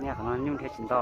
Qhov no nyuj dhia tsis nto.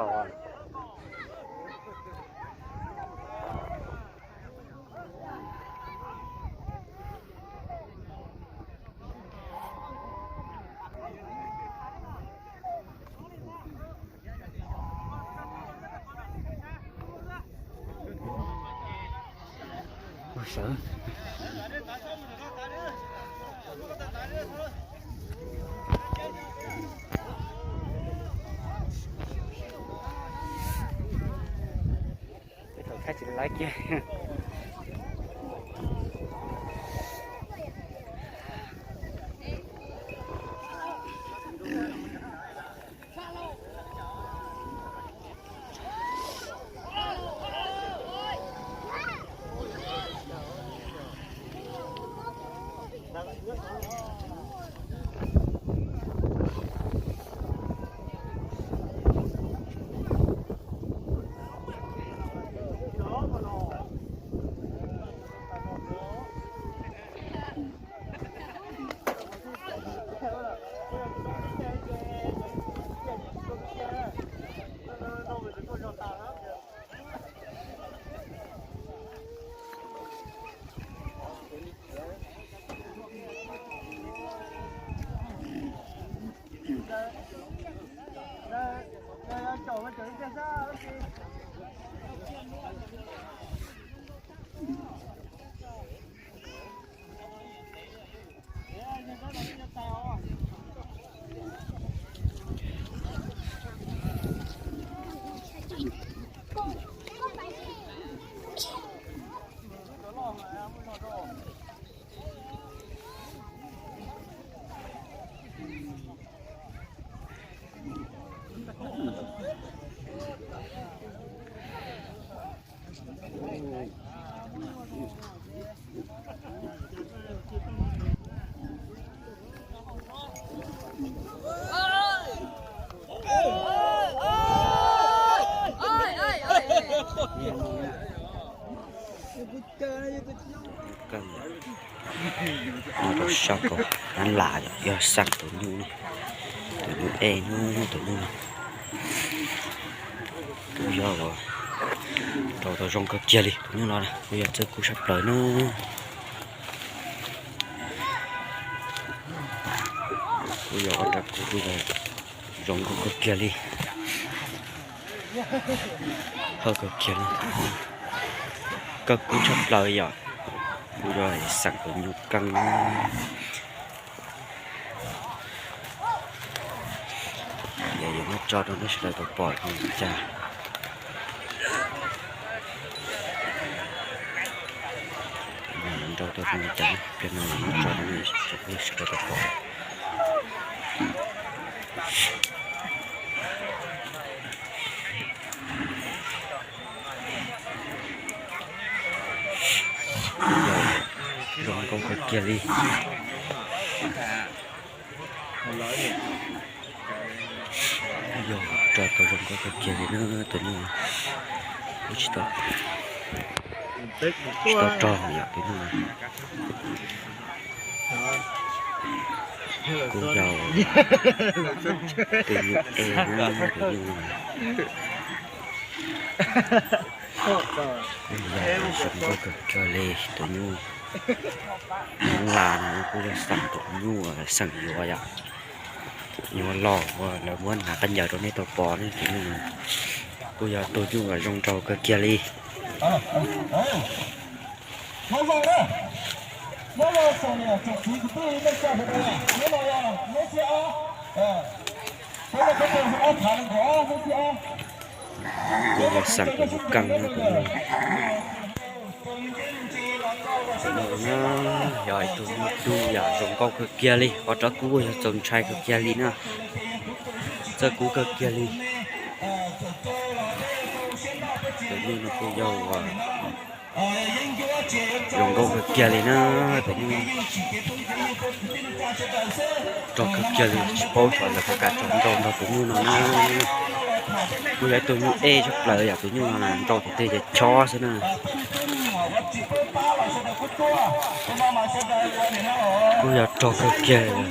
Tej thaum thaij tsis laiv kiag. Nyob rau sab ko, nab las yog xeem tus nyuj, tus nyuj ej no, tus nyuj no kuj yog rau tau zoo kawg kiag li. Tus nyuj no kuj yog txawj kub tshaj plaws na. Kuj yog ob rab kub kuj yog zoo nkauj kawg kiag li. Hawj kawg kiag li. Kawg kub tshaj plaws yom. Kuj yog xeem tus nyuj keej. Yog yuav muab tso rau nej sawv daws tau pom li cas. Nrau tau zoo li cas, pliag no muab tso rau nej sawv daws tau pom. Zoo nkauj kawg kiag li. Yog rau tau zoo nkauj kawg kiag li na tus nyuj. Kuj tsis tau, tsis tau rog yom tus nyuj. Kuj yog tus nyuj ej na tus nyuj. Kuj yog zoo nkauj kawg kiag li tus nyuj. Nab las no kuj yog xeem tus nyuj, xeem yuav yom. Yuav los uas lawv muab hnav qab ncaws rau nej tau pom ne tus nyuj. Kuj yog tus nyuj uas zoo nraug kawg kiag li. Kuj yog xeem tus nyuj keej na tus nyuj. Tus nyuj no yog ib tug nyuj dub yom, zoo nkauj kawg kiag li, qhov rab kub yog txaus ntshai kawg kiag li na. Txawj kub kawg kiag li. Tus nyuj no kuj yog uas zoo nkauj kawg kiag li na. Tus nyuj rog kawg kiag li, tsis paub xyov lawv puas kam tso nrau nrog tus nyuj no na. Kuj yog ib tug nyuj ej tshaj plaws yom, tus nyuj no nrau tus twg ces chob xwb na. Kuj yog rog kawg kiag li.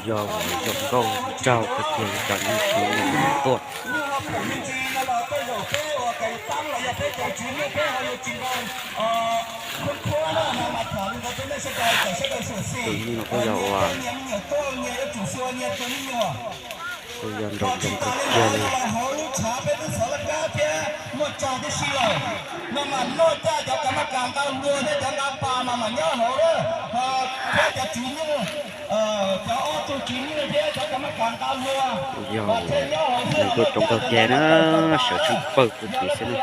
Yog zoo nkauj nraug kawg kiag li cov nyuj siv no tuaj. Tus nyuj no kuj yog ua, kuj yog nraug zoo kawg kiag li. Yog nws kuj zoo kawg kiag na, sawv tsees pawg kuv kiv xwb na.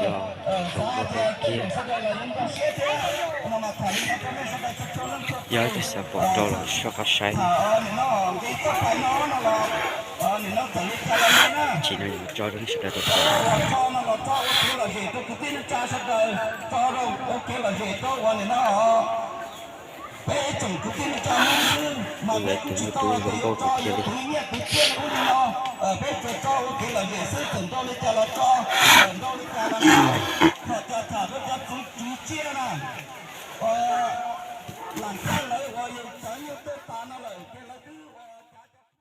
Yog zoo nkauj kawg kiag. Yog ib tug xav pom rau los soj qab saib. Tsis no yus tso rau nej sawv daws tau pom. Kuj yog ib tug nyuj tub zoo nkauj kawg kiag li.